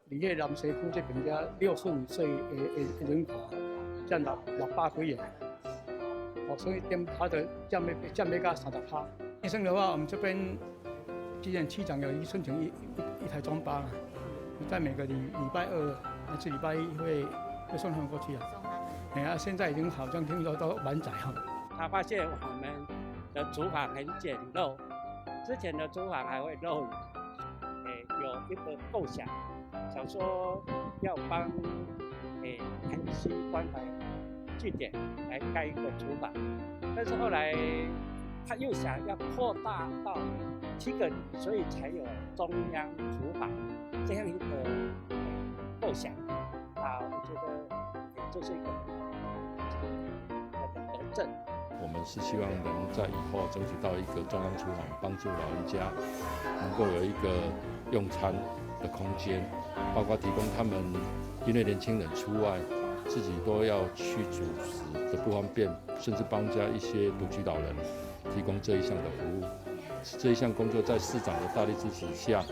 佇個南西區這邊遮65歲的人口佔600幾個，哦，所以點它的佔欲到30%。醫生的話，我們這邊之前區長有申請一台中巴，在每個禮拜二還是禮拜一會送他們過去啊。哎呀，現在已經好像聽說都滿載哈。他發現我們的廚房很簡陋，之前的廚房還會漏雨，有一個構想，想說要幫南溪關懷據點來蓋一個廚房，但是後來他又想要擴大到7個里，所以才有中央廚房這樣一個構想。啊，我覺得這是一個很好的德政。我們是希望能在以後爭取到一個中央廚房，幫助老人家能夠有一個用餐的空間，包括提供他們，因為年輕人出外自己都要去煮食的不方便，甚至幫家一些獨居老人提供這一項的服務。這一項工作在市長的大力支持下，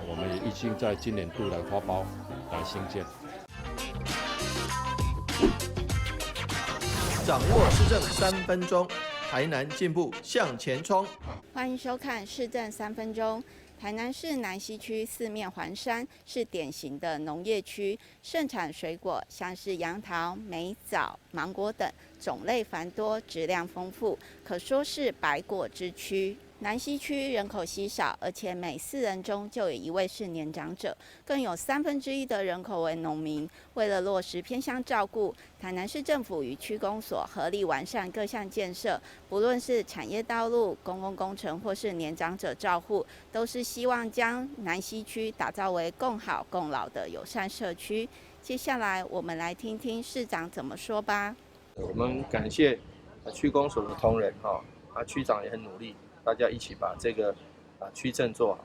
我們也已經在今年度來發包來興建。掌握市政3分鐘，台南進步向前衝。歡迎收看市政三分鐘。台南市南溪區四面環山，是典型的農業區，盛產水果，像是楊桃、梅棗、芒果等，種類繁多，質量豐富，可說是百果之區。南溪區人口稀少，而且每4人中就有1位是年長者，更有1/3的人口為農民。為了落實偏鄉照顧，台南市政府與區公所合力完善各項建設，不論是產業道路、公共工程或是年長者照護，都是希望將南溪區打造為共好共老的友善社區。接下來，我們來聽聽市長怎麼說吧。我們感謝區公所的同仁哈，啊區長也很努力。大家一起把這個區政做好。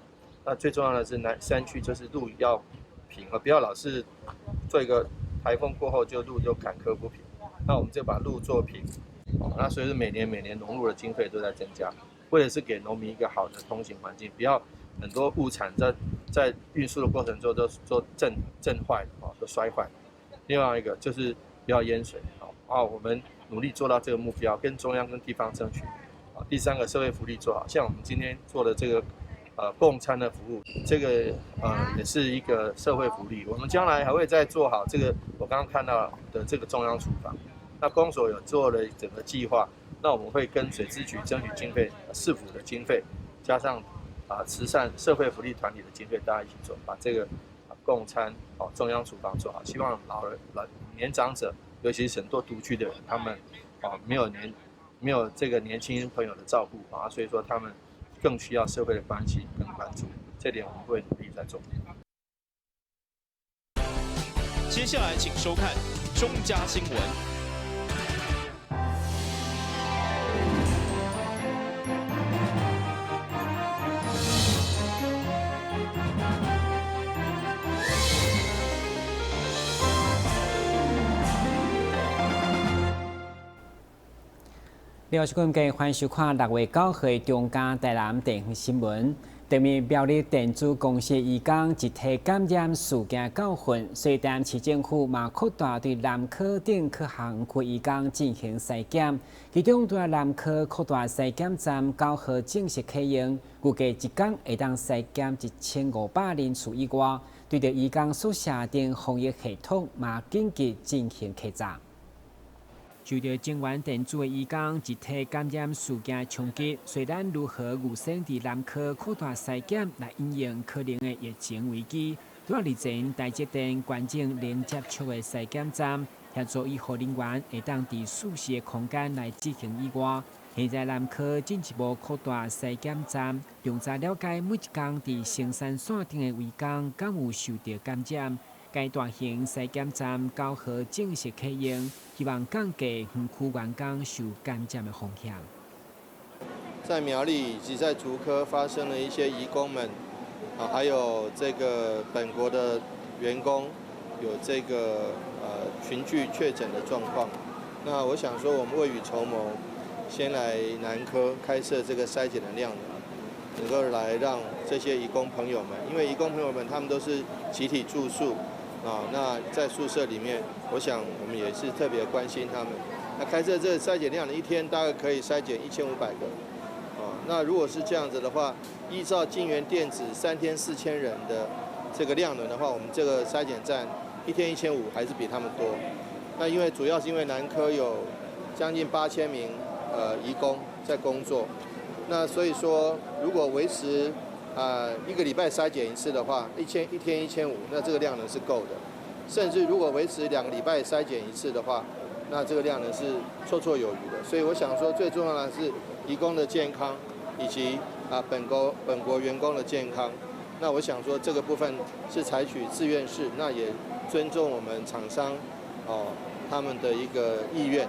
那最重要的是南山區就是路要平啊，不要老是做一個颱風過後就路就坎坷不平。那我們就把路做平。哦，那所以是每年每年農路的經費都在增加，為的是給農民一個好的通行環境，不要很多物產在運輸的過程中都震壞哦，都摔壞。另外一個就是不要淹水啊，我們努力做到這個目標，跟中央跟地方爭取。第三個社會福利做好，像我們今天做的這個，共餐的服務，這個也是一個社會福利。我們將來還會再做好這個，我剛剛看到的這個中央廚房。那公所有做了整個計劃，那我們會跟水資局爭取經費，市府的經費，加上慈善社會福利團體的經費，大家一起做，把這個共餐哦中央廚房做好。希望老人、老年長者，尤其是很多獨居的人，他們啊沒有這個年輕朋友的照顧啊，所以說他們更需要社會的關心跟關注，這點我們會努力在做。接下來請收看中嘉新聞。你好，收看歡迎收看6月9號中嘉台南地方新聞。對面苗栗電子公司移工集體感染事件教訓，所以台南市政府嘛擴大對南科等各項區移工進行篩檢，其中對南科擴大篩檢站9號正式啟用，預計一工會當篩檢1500人次以外。對著移工宿舍等防疫系統嘛緊急進行檢查。受著中原電子的移工集體感染事件衝擊，雖然如何預先佇南科擴大篩檢來因應可能的疫情危機，拄仔日前台積電關整零接觸的篩檢站，協助醫護人員會當佇舒適的空間來執行以外，現在南科進一步擴大篩檢站，調查了解每一工佇生產線頂的移工敢有受著感染。該大型篩檢站9號正式啟用，希望降低園區員工受感染的風險。在苗栗以及在竹科發生了一些移工們，啊，還有這個本國的員工有這個群聚確診的狀況。那我想說，我們未雨綢繆，先來南科開設這個篩檢的量能。能夠來讓這些移工朋友們，因為移工朋友們他們都是集體住宿啊，那在宿舍裡面，我想我們也是特別關心他們。那開設這個篩檢量，一天大概可以篩檢1500個，啊，那如果是這樣子的話，依照京元電子3天4000人的這個量能的話，我們這個篩檢站一天1500還是比他們多。那因為主要是因為南科有將近8000名移工在工作，那所以說如果維持一個禮拜篩檢一次的話，一天1500，那這個量能是夠的。甚至如果維持2個禮拜篩檢一次的話，那這個量呢是綽綽有餘的。所以我想說，最重要的是移工的健康，以及本國員工的健康。那我想說，這個部分是採取自願式，那也尊重我們廠商哦他們的一個意願。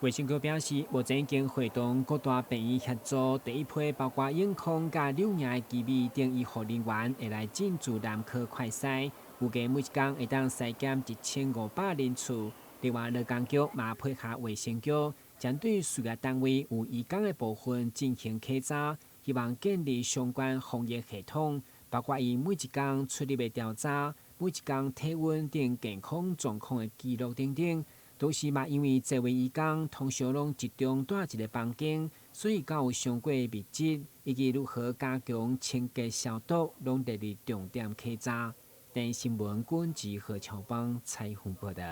衛生局表示，目前已經會同各大病院協助，第一批包括永康佮柳營的居美等醫護人員會來進駐南科快篩，預計每一工會當篩檢1500人次。另外，勞工局嘛配合衛生局，針對事業單位有移工的部分進行檢查，希望建立相關防疫系統，包括伊每一工出入的調查、每一工體溫等健康狀況的記錄等等。同時嘛，因為這位移工通常攏集中佇一個房間，所以較有傷過密集，以及如何加強清潔消毒，攏列入重點檢查。電視新聞軍志何喬邦採訪報道。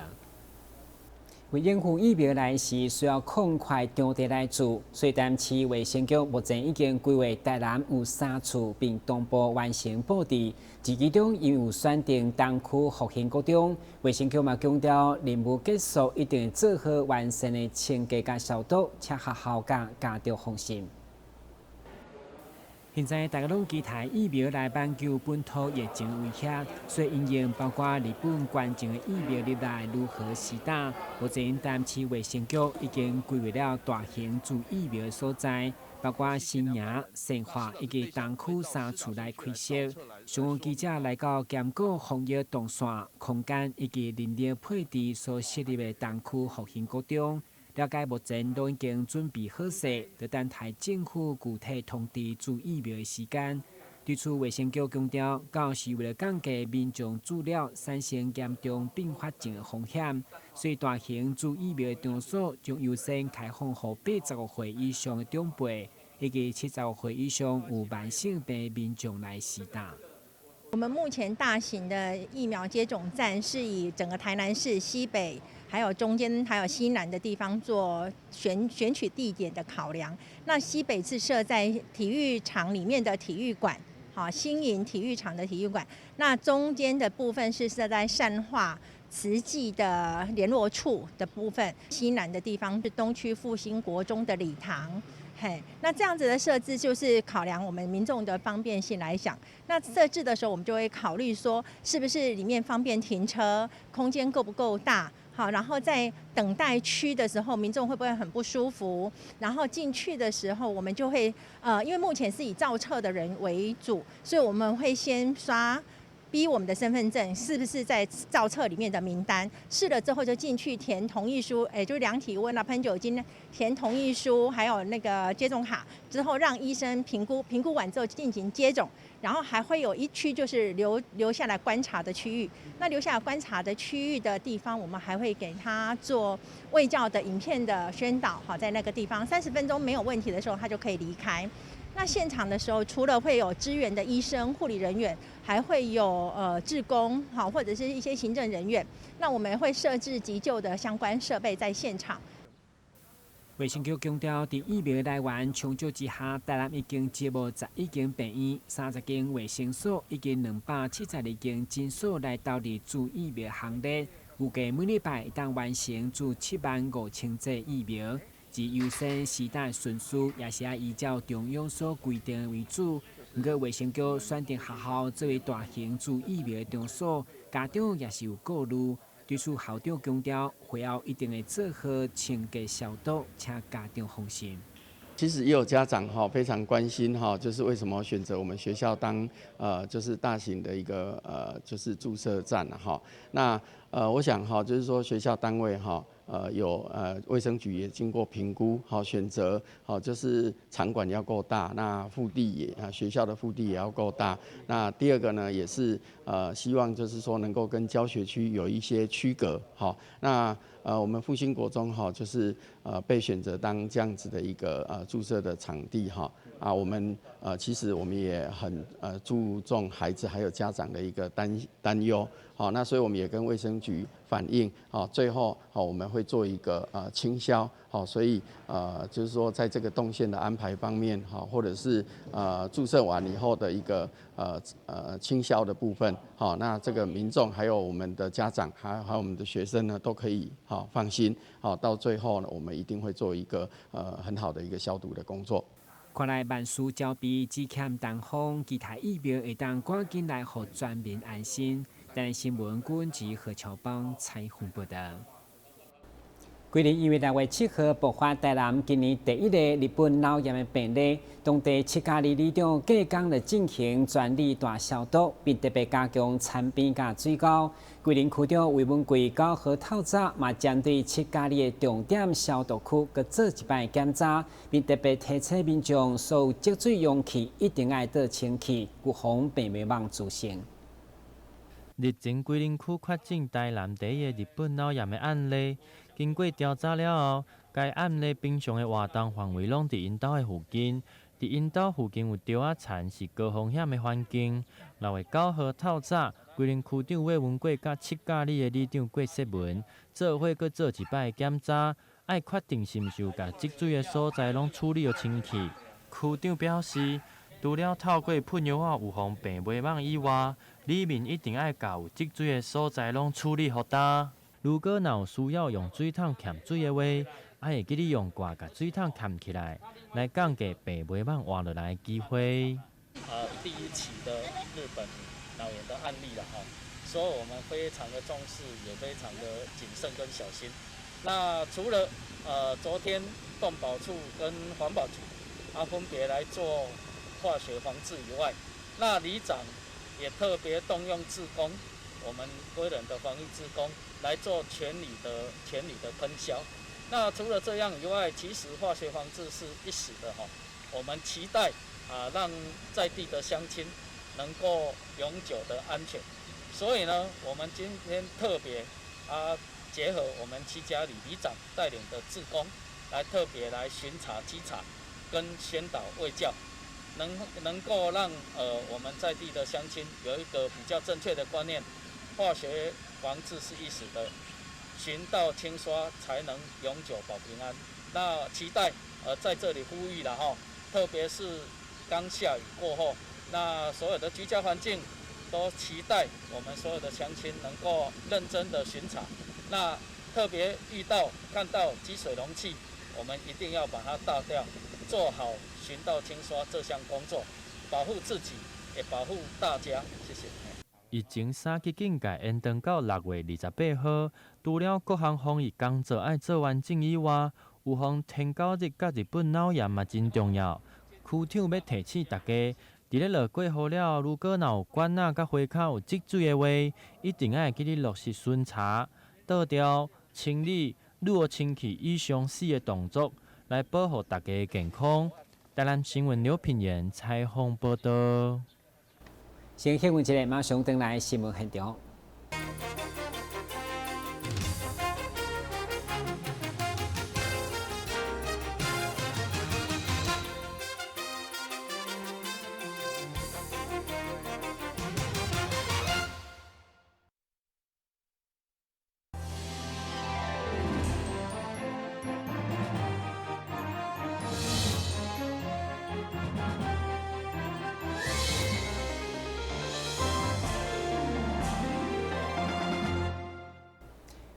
為應付疫苗來時需要空塊場地來做，所以台南市衛生局目前已經規劃台南有三處，並同步完成布置。其中因有選定東區復興國中，衛生局嘛強調，任務結束一定做好完善的清潔佮消毒，請學校佮家長放心。現在大家攏期待疫苗來挽救本土疫情威脅，所以因應包括日本捐贈的疫苗入來如何施打？目前台南市衛生局已經規劃了大型注疫苗的所在，包括新營、善化以及東區三處來開設。新聞記者來到兼顧防疫動線、空間以及人力配置所設立的東區復興國中。了解目前都已經準備好勢，就等待政府具體通知注疫苗的時間。對此，衛生局強調，到時為了降低民眾注了產生嚴重併發症的風險，所以大型注疫苗的場所將優先開放予85歲以上的長輩，以及75歲以上有慢性病民眾來施打。我們目前大型的疫苗接種站是以整個台南市西北，還有中間、還有西南的地方做選取地點的考量。那西北是設在體育場裡面的體育館，好，新營體育場的體育館。那中間的部分是設在善化慈濟的聯絡處的部分。西南的地方是東區復興國中的禮堂。嘿，那這樣子的設置就是考量我們民眾的方便性來講。那設置的時候，我們就會考慮說，是不是裡面方便停車，空間夠不夠大？好，然後在等待區的時候，民眾會不會很不舒服？然後進去的時候，我們就會因為目前是以造冊的人為主，所以我們會先刷。逼我們的身份證是不是在造冊裡面的名單？是了之後就進去填同意書，哎，就量體溫啊、噴酒精、填同意書，還有那個接種卡，之後讓醫生評估，評估完之後進行接種，然後還會有一區就是留下來觀察的區域。那留下來觀察的區域的地方，我們還會給他做衛教的影片的宣導，好，在那個地方30分鐘沒有問題的時候，他就可以離開。那現場的時候，除了會有支援的醫生、護理人員，還會有志工，好，或者是一些行政人員。那我們會設置急救的相關設備在現場。衛生局強調，佇疫苗來源充足之下，台南已經招募11間病院、30間衛生所以及272間診所來投入注疫苗行列。預計每禮拜會當完成注7萬5千劑疫苗。而優先施打順序也是愛依照中央所規定的為主。毋過衛生局選定學校作為大型注疫苗的場所，家長也是有顧慮。對此，校長強調，會後一定會做好清潔消毒，請家長放心。其實也有家長哈非常關心哈，就是為什麼選擇我們學校當就是大型的一個就是注射站哈。那我想哈，就是說學校單位哈，有衛生局也經過評估，好選擇，好就是場館要夠大，那腹地也啊學校的腹地也要夠大。那第二個呢，也是希望就是說能夠跟教學區有一些區隔，好，那我們復興國中哈，就是被選擇當這樣子的一個注射的場地哈。啊，我們其實我們也很注重孩子還有家長的一個擔憂，好，那所以我們也跟衛生局反映，好，最後好我們會做一個清消，好，所以就是說在這個動線的安排方面，好，或者是注射完以後的一個清消的部分，好，那這個民眾還有我們的家長，還有我們的學生呢，都可以好放心，好，到最後呢，我們一定會做一個很好的一個消毒的工作。看來萬事交備，只欠東風，其他疫苗會當趕緊來，予全民安心。台視新聞郭文吉何喬邦採訪報道。桂林因為6月7號爆發台南今年第一個日本腦炎的病例，當地七家里里長隔工就進行全里大消毒，並特別加強田邊佮水溝。桂林區長魏文貴9號透早嘛，針對七家里的重點消毒區，閣做一擺檢查，並特別提醒民眾，所有積水容器一定愛倒清氣，預防病媒蚊滋生。日前，桂林區確診台南第一个日本腦炎的案例。經過調查了後，該案例平常的活動範圍攏佇𪜶兜的附近，佇𪜶兜附近有稻仔田，是高風險的環境。6月9號透早，桂林區長魏文貴佮七甲里的里長郭雪文做伙閣做一擺檢查，愛確定是毋是有共積水的所在攏處理予清氣。區長表示，除了透過噴藥仔預防病媒蚊以外，里民一定愛共有積水的所在攏處理予焦。如果若有需要用水桶澛水的話，愛會記得用蓋共水桶蓋起來，來降低病媒蚊活落來的機會。第一起的日本腦炎的案例了哈，所以我們非常的重視，也非常的謹慎跟小心。那除了昨天動保處跟環保局啊分別來做化學防治以外，那里長也特別動用志工，我們歸仁的防疫志工來做全里的噴消。那除了這樣以外，其實化學防治是一時的哈，我們期待啊，讓在地的鄉親能夠永久的安全。所以呢，我們今天特別啊，結合我們七家里里長帶領的志工，來特別來巡查稽查跟宣導衛教，能夠讓我們在地的鄉親有一個比較正確的觀念，化學防治是一時的，巡道清刷才能永久保平安。那期待在這裡呼籲了哈，特別是剛下雨過後，那所有的居家環境都期待我們所有的鄉親能夠認真的巡查。那特別遇到看到積水容器，我們一定要把它倒掉，做好巡道清刷這項工作，保護自己，也保護大家。謝謝。疫情三級警戒延長到6月28號，除了各項防疫工作愛做完整以外，預防天狗日佮日本腦炎嘛真重要。區長欲提醒大家，佇咧落過雨了後，如果若有管仔佮花跤有積水的話，一定愛會記得落實巡查、倒掉、清理、愈清氣以上四个動作，來保護大家的健康。台南新聞劉品言採訪報道。先歇困一下，馬上轉來新聞現場。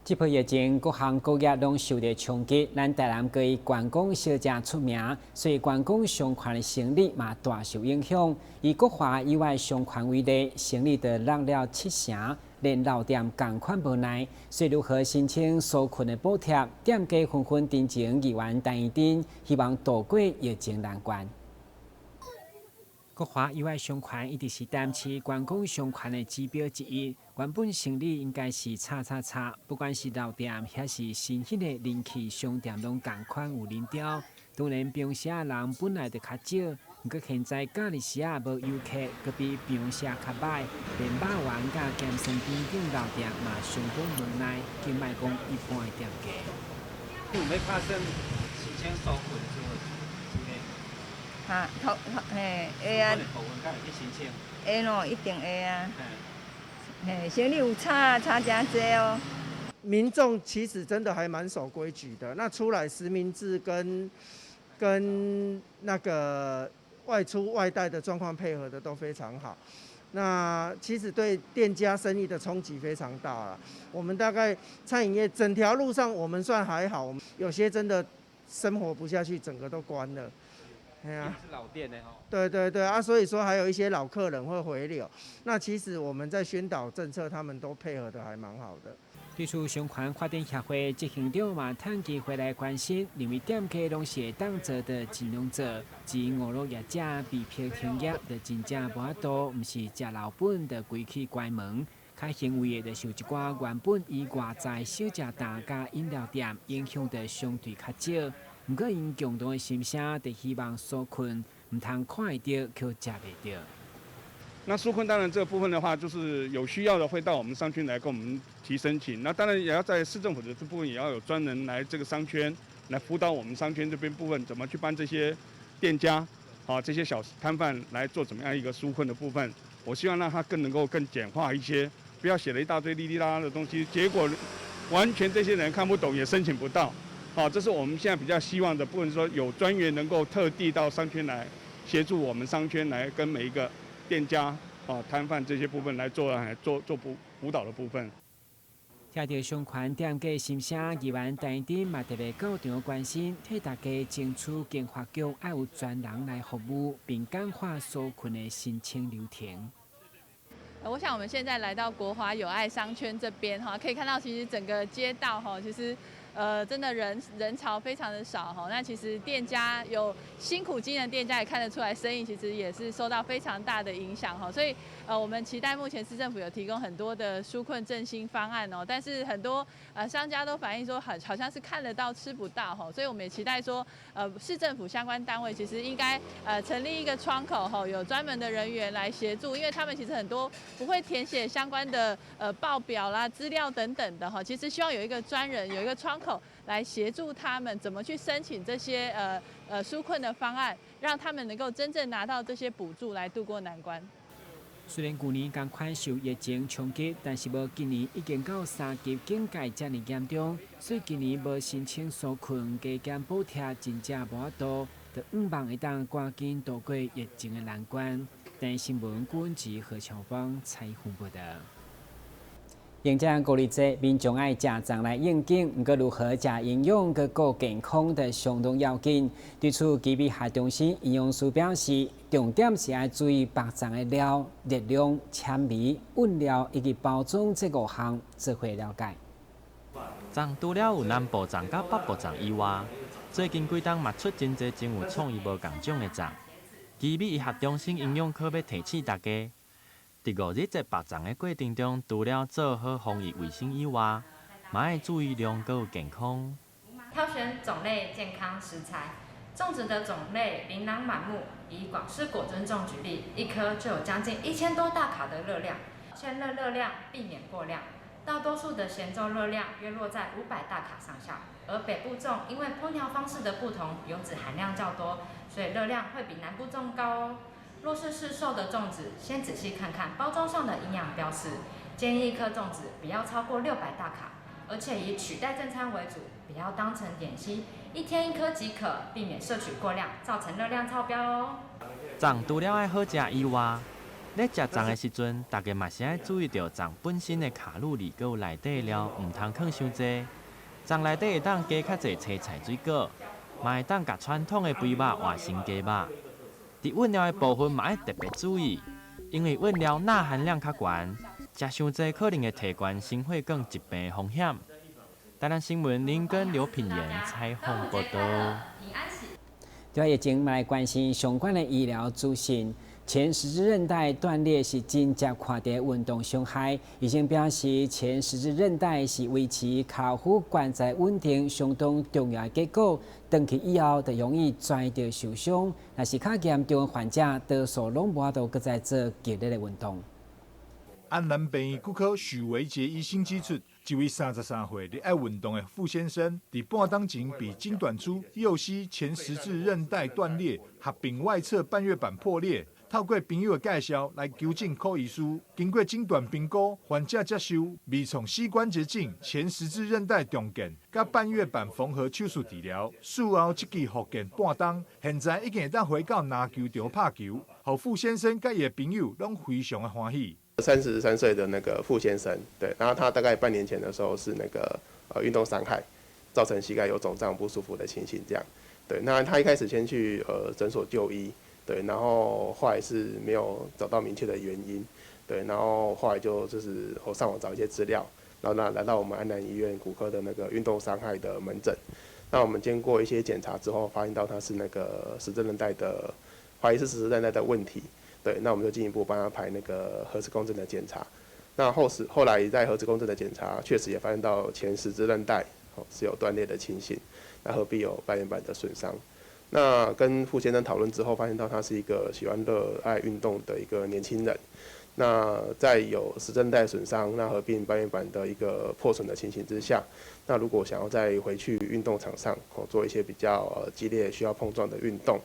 這波疫情，各行各業攏受著衝擊。咱台南閣以觀光小食出名，所以觀光商圈的生意嘛大受影響。以國華以外商圈為例，生意就落了7成，連老店仝款無奈。所以如何申請紓困的補貼，店家紛紛陳情議員陳怡貞，希望渡過疫情難關。國華友愛商圈一直是台南市觀光商圈的指標之一。原本生理應該是差差差，不管是老店抑是新興的人氣商店，攏仝款有人潮。當然，平時仔人本來就較少，毋過現在假日時仔無遊客，閣比平時較䆀，連肉圓佮鹹酸甜等老店嘛相當無奈，更莫講一般的店家。有欲拍算申請紓困做這個？哈，頭嘿，會啊。部分敢會去申請？會咯，一定會啊。嘿，生理有差，差誠濟哦。民眾其實真的還蠻守規矩的，那出來實名制跟那個外出外帶的狀況配合的都非常好。那其實對店家生意的衝擊非常大了。我們大概餐飲業整條路上我們算還好，有些真的生活不下去，整個都關了。對啊，是老店的吼。對對對啊，所以說還有一些老客人會回流。那其實我們在宣導政策，他們都配合得還蠻好的。對此，商圈發展協會執行長嘛，趁機會來關心，認為店家攏是會當做的盡量做，至於娛樂業者被迫停業，就真正無法度，毋是食老本就規氣關門。較輕微的，就受一寡原本以外在小食店佮飲料店影響得相對較少。毋過，𪜶共同的心聲，就希望紓困，毋通看會著，卻食袂著。那紓困當然這部分的話，就是有需要的會到我們商圈來跟我們提申請。那當然也要在市政府的這部分，也要有專人來這個商圈來輔導我們商圈這邊部分，怎麼去幫這些店家，啊這些小攤販來做怎麼樣一個紓困的部分。我希望讓他更能夠更簡化一些，不要寫了一大堆哩哩啦啦的東西，結果完全這些人看不懂，也申請不到。好，這是我們現在比較希望的部分，說有專員能夠特地到商圈來協助我們商圈來跟每一個店家、啊攤販這些部分來做做做輔輔導的部分。聽著商圈店家心聲，議員陳怡貞嘛特別到場關心，替大家爭取經發局愛有專人來服務，並簡化紓困的申請流程。我想我們現在來到國華友愛商圈這邊哈，可以看到其實整個街道哈，其實真的人潮非常的少哈。那其實店家有辛苦經營的店家也看得出來，生意其實也是受到非常大的影響哈。所以我們期待目前市政府有提供很多的紓困振興方案哦，但是很多商家都反映說，好像是看得到吃不到哈。所以我們也期待說，市政府相關單位其實應該成立一個窗口哈，有專門的人員來協助，因為他們其實很多不會填寫相關的報表啦、資料等等的哈。其實希望有一個專人，有一個窗口來協助他們怎麼去申請這些紓困的方案，讓他們能夠真正拿到這些補助來渡過難關。雖然舊年仝款受疫情衝擊，但是無今年已經到三級警戒遮爾嚴重，所以今年無申請紓困加減補貼，真正無法度，就向望會當趕緊渡過疫情的難關。台視新聞郭文吉何巧芳採訪報導。迎接五二節，民眾愛食粽來應景，毋過如何食營養、閣顧健康，就相當要緊。對此，基美學中心營養師表示，重點是愛注意縛粽的料、熱量、纖維、蘊料以及包裝這五項，做伙了解。粽除了有南部粽佮北部粽以外，最近幾冬嘛出真濟真有創意無仝種的粽。基美醫學中心營養科欲提醒大家，佇五日節縛粽的過程中，除了做好防疫衛生以外，嘛愛注意量閣有健康。挑選種類健康食材，粽子的種類琳琅滿目。以廣式果珍粽舉例，一顆就有將近1000多大卡的熱量。鮮熱熱量避免過量，大多數的鹹粽熱量約落在500大卡上下。而北部粽因為烹調方式的不同，油脂含量較多，所以熱量會比南部粽高哦。若是市售的粽子，先仔細看看包裝上的營養標示，建議一顆粽子不要超過600大卡，而且以取代正餐為主，不要當成點心，一天一顆即可，避免攝取過量，造成熱量超標哦。粽除了愛好食以外，咧食粽的時陣，大家嘛是愛注意著粽本身的卡路里，閣有內底料，毋通囥傷濟。粽內底會當加較濟青菜水果，嘛會當共傳統的肥肉換成雞肉。佇蘊料的部分嘛愛特別注意，因為蘊料鈉含量較懸，食傷濟可能會提懸心血管疾病的風險。台南新聞林根劉品言採訪報導。對疫情嘛來關心相關的醫療資訊。前十字韌帶斷裂是真常看著運動傷害。醫生表示，前十字韌帶是維持跤蹼關節穩定相當重要的結構，斷去以後就容易跩著受傷。若是較嚴重的患者，多數攏無法度閣再做激烈的運動。安南病院骨科許維傑醫生指出，一位33歲熱愛運動的傅先生，佇半冬前被診斷出右膝前十字韌帶斷裂，合併外側半月板破裂。透過朋友的介紹來求診柯醫師，經過診斷評估，患者接受微創膝關節鏡前十字韌帶重建佮半月板縫合手術治療。術後這期復健半冬，現在已經會當回到籃球場拍球，予傅先生佮伊的朋友攏非常的歡喜。 33歲的那個傅先生，對，然後他大概半年前的時候是那個運動傷害，造成膝蓋有腫脹不舒服的情形，這樣，對，那他一開始先去診所就醫。對，然後後來是沒有找到明確的原因，對，然後後來就是我上網找一些資料，然後呢來到我們安南醫院骨科的那個運動傷害的門診，那我們經過一些檢查之後，發現到他是那個十字韌帶的，懷疑是十字韌帶的問題，對，那我們就進一步幫他排那個核磁共振的檢查，那後來在核磁共振的檢查，確實也發現到前十字韌帶是有斷裂的情形，那合併有半月板的損傷。那跟傅先生討論之後，發現到他是一個喜歡熱愛運動的一個年輕人。那在有十字韌帶損傷，那合併半月板的一個破損的情形之下，那如果想要再回去運動場上做一些比較激烈需要碰撞的運動，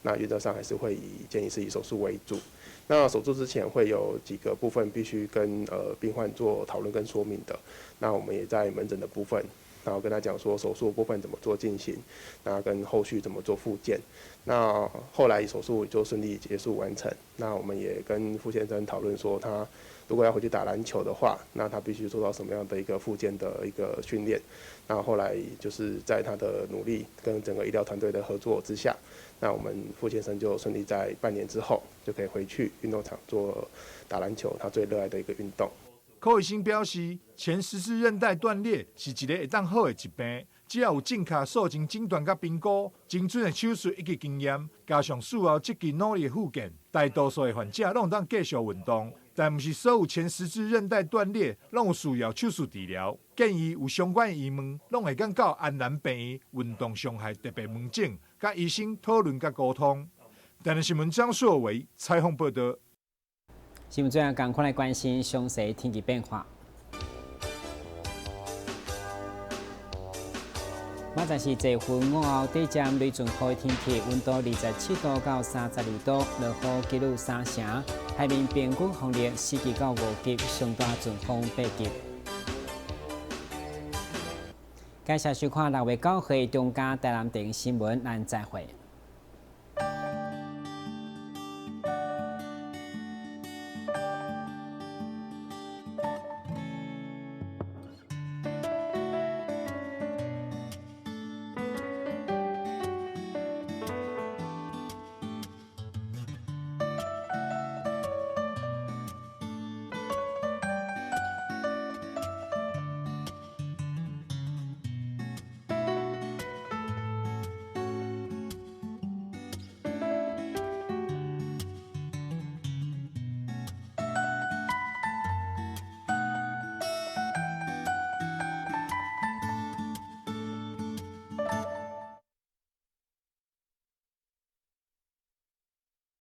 那原則上還是會以建議是以手術為主。那手術之前會有幾個部分必須跟病患做討論跟說明的。那我們也在門診的部分。然後跟他講說手術部分怎麼做進行，那跟後續怎麼做復健。那後來手術就順利結束完成。那我們也跟傅先生討論說，他如果要回去打籃球的話，那他必須做到什麼樣的一個復健的一個訓練。那後來就是在他的努力跟整個醫療團隊的合作之下，那我們傅先生就順利在半年之後就可以回去運動場做打籃球，他最熱愛的一個運動。柯醫生表示，前十字韌帶斷裂是一個會當好的疾病，只要有正確術前診斷佮評估、精準的手術以及經驗，加上術後積極努力的復健，大多數的患者攏會當繼續運動。但毋是所有前十字韌帶斷裂攏有需要手術治療。建議有相關疑問，攏會當到安南病院運動傷害特別門診，佮醫生討論佮溝通。台南新聞張碩偉採訪報道。新聞最後，趕快來關心詳細天氣變化。馬上是這份午後短暫雷陣雨天氣，溫度27度到32度，落雨幾率3成。海面平均風力4級到5級，上大陣風8級。感謝收看6月9號中嘉台南電視新聞，咱再會。